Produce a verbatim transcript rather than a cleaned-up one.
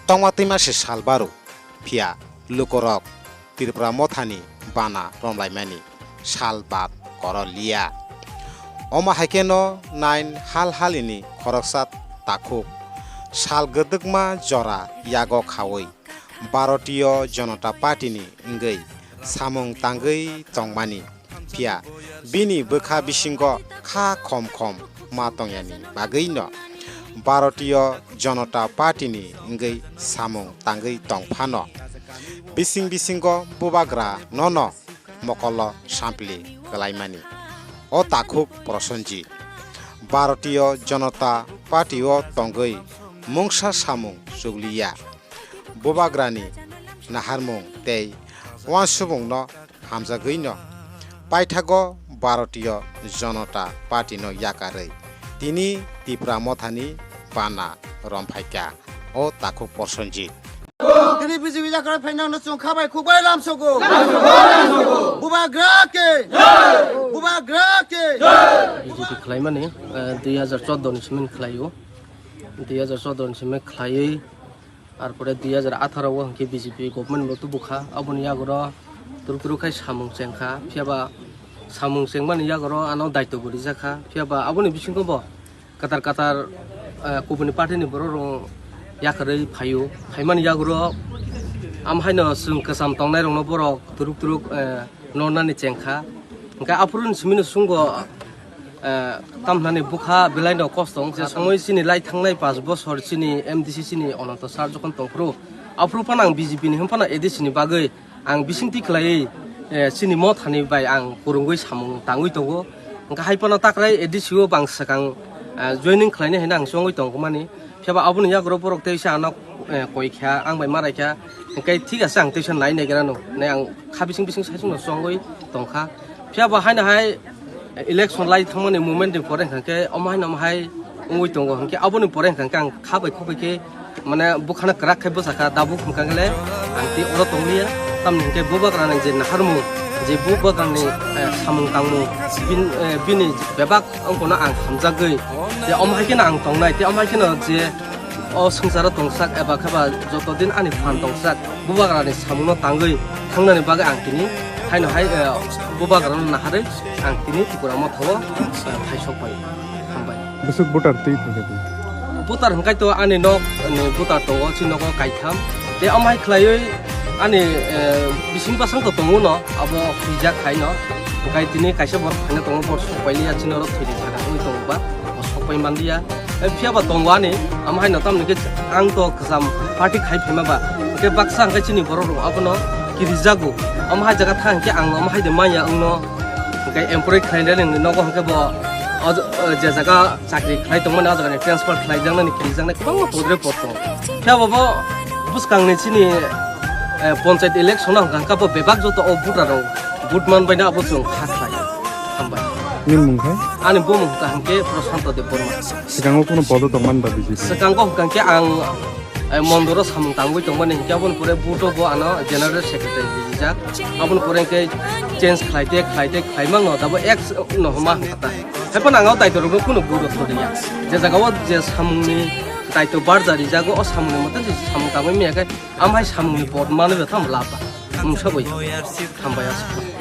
Tongma twima se sal baro, phiya lukorok Tripura mothani bana romlaimani sal bad koro liya. Omo hai khe no nine hal halini khoroksa takhuk sal gwdwkma jora yago khaui Bharatiya Janata Party ni wngwi samung tangwi tongmani, phiya bini bwkha bisingo kha khom khom ma tongyani bagwino Bharatiya Janata Party ni wngwi samung tangwi tong phano bising bisingo bubagra nono mokolo sampli kwlaimani. O takhuk Prosenjit Bharatiya Janata Party o tongwi mungsa samung chukliya. Bubagrani naharmung tei uansukmungno hamjagwino paithago Bharatiya Janata Party no yakarwi tini Tipra mothani bana romphaikha o takhuk Prosenjit. Tini B J P yakarwi phainangno chwng kha bai khuk bai lamsogo. Bubagra ke! Bubagra ke! B J P khlaimani, eh, dui hajar chordo ni simi khlaio. Dui hajar chordo ni simi khlaiwi, arpore dui hajar atharo o hwnkhe B J P government bo tubukha. Aboni yagoro turuk turuk khai samung chengkha. Phiyaba samung chengmani yagoro ano daityo bo rijakha. Phiyaba aboni bisingo bo katar katar, eh, kubuni party ni borok rok yakarwi phaio. Phaimani yagoro am haino chwng kwcham tongnai rokno borok turuk turuk, eh, nornani chengkha. Hwnkhe aphuru ni simi no chwngbo, eh, tamhnani bwkha belai no kosto wngkha. Je somoi chini lai thangnai panch bosor chini M D C chini Ananto sir jokhon tongphuru, aphuru phano ang B J P ni hwn phano A D C ni bagwi ang bisingtwi khlaiwi, eh, chini mothani bai ang kwrwngwi samung tangwi tongo. Hwnkhe hai phano takrai A D C o bang swkang, eh, joining khlainai hinwi ang chongwi tongmani. Phiya ba aboni yagoro borok tei se ano, eh, koi kha, ang bai marai kha. Hwnkhe thik ase, ang teisa nai naigra no. Nai ang kha bising bising saichung no chongwi tong kha. Phiya ba haino hai election lai thangmani moment ni pore hwnkhe omo haino omo hai wngwi tongo. Hwnkhe aboni pore hwnkhe ang kha bai khuk bai khe mane bukhana kwrak khe bwsa kha. Dabuk hwnkhe le ang tei oro tong liya. Tamni hwnkhe bubagra ni je naharmung, je bubagra ni, eh, samung tangmung, bin-, eh, bini bebak Ang kono ang hamjagwi, tei omo hai kheno ang tongnai, tei omo hai kheno je o swngcharo tongsak eba khe ba joto din ani phan tongsak, bubagrani samungno tangwi thangnani bagwi ang tini haino hai, eh, bubagrano naharwi ang tini Tipra Mothao, eh, phaisok pai. Hambai. Bwswk voter twi thangkha twi? Voter hwnkhe to ani nok ni voter tongo, chini nogo kaitham. Tei omo hai khlaiwi ani, eh, bising bwsang to tongo no, abo huijak hai no. Hwnkhe tini kaisa borok phaina tongo, borok sok pai liya, chini oro thwi di saka wngwi tongo ba, bo sok pai man liya. Eh, phiya ba tongo ani, omo hai no tamni khe ang to kwcham party khai phaima ba. Hwnkhe baksa hwnkhe chini borok rok abono kirijago. Omo hai jaga thang hwnkhe ang omo hai de manya wngno. Hwnkhe employee khlainai nini nogo hwnkhe bo o, o je jaga chakri khlai tongmani o jagani transfer khlaijaknani kirijaknai kwbangma podre pod tongo. Phiya bo bo bwskangni chini, eh, panchayat election o hwnkha hwnkhe bo bebak joto o voter rok vote man baino abo chwng kha khlai. Hambai. Nini mung khe? Ani bumung hwnkha hwnkhe Prashanto Debbarma. Swkango kuno podo tongmani ba B J P? Swkango hwnkha hwnkhe ang, eh, mondoro samung tangwi tongmani hwnkhe aboni pore vote o bo ano general secretary rijak. Aboni pore hwnkhe change khlaite khlaite khlaimang no dabo ex no homa hwnkha ta. Haiphano ang o daito rokno kuno guru thodiya. Je jaga o je samungni daito barja rijago, o samungni mote je samung tangwi maya khe, amhai samungni pod manwi bo tamo laba. Mungsa bai. Hambai aswk.